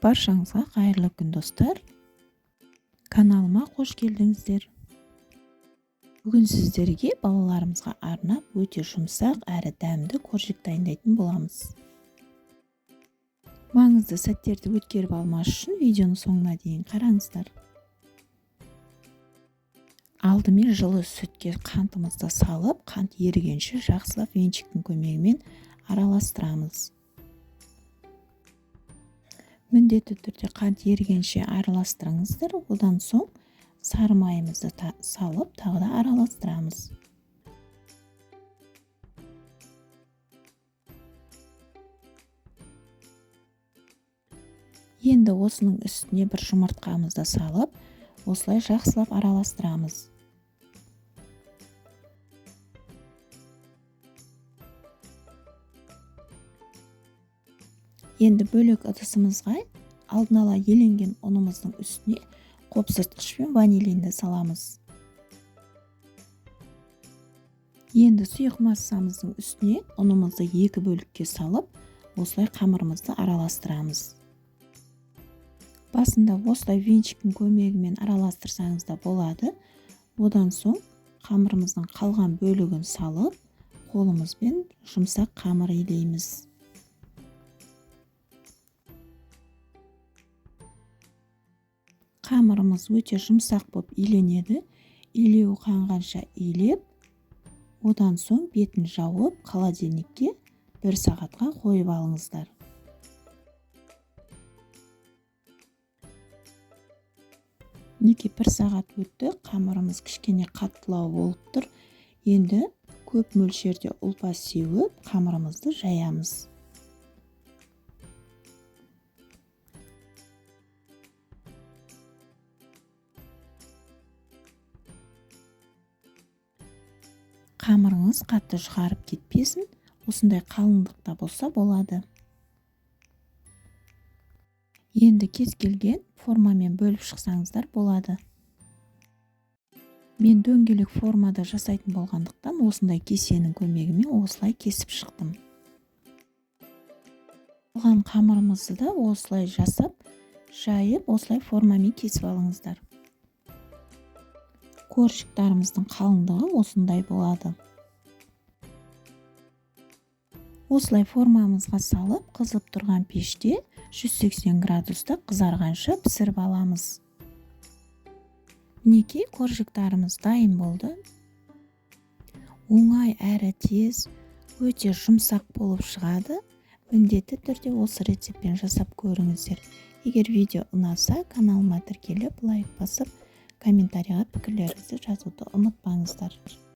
Баршаңызға қайырлы күн, достар! Каналыма қош келдіңіздер. Бүгін сіздерге балаларымызға арнап өте жұмсақ әрі дәмді коржик дайындайтын боламыз. Маңызды сәттерді өткеріп алмас үшін видеоның соңына дейін қараңыздар. Алдымен жылы сүтке қантымызды салып, қант ерігенше жақсылап венчиктің көмегімен араластырамыз. Міндетті түрде қант ерігенше араластырыңыздар. Одан соң сары майымызды салып, тағы да араластырамыз. Енді осының үстіне бір жұмыртқамызды салып, осылай жақсылап араластырамыз. Енді бөлек ыдысымызға алдын ала еленген ұнымыздың үстіне қопсытқыш пен ванилинді саламыз. Енді сұйық массамыздың үстіне ұнымызды екі бөлікке салып, осылай қамырымызды араластырамыз. Басында осылай венчиктің көмегімен араластырсаңыз да болады. Одан соң қамырымыздың қалған бөлігін салып, қолымызбен жұмсақ қамыр илейміз. Қамырымыз өте жұмсақ болып иленеді. Илеу қанғанша илеп, одан соң бетін жауып, холодильникке 1 сағатқа қойып алыңыздар. Мінекей 1 сағат өтті, қамырымыз кішкене қаттылау болып тұр. Енді көп мөлшерде ұлпа сеуіп, қамырымызды жаямыз. Қамырыңыз қатты жұқарып кетпесін, осындай қалыңдықта болса болады. Енді кез келген формамен бөліп шықсаңыздар болады. Мен дөңгелек формада жасайтын болғандықтан осындай кесенің көмегімен осылай кесіп шықтым. Қалған қамырымызды да осылай жасап, жайып, осылай формамен кесіп алыңыздар. Коржиктарымыздың қалыңдығы осындай болады. Осылай формамызға салып, қызып тұрған пеште 180 градуста қызарғанша пісіріп аламыз. Мінекей коржиктарымыз дайын болды. Оңай әрі тез, өте жұмсақ болып шығады. Міндетті түрде осы рецептпен жасап көріңіздер. Егер видео ұнаса, каналыма тіркеліп, лайк басып, комментарийға пікірлеріңізді жазуды ұмытпаңыздар.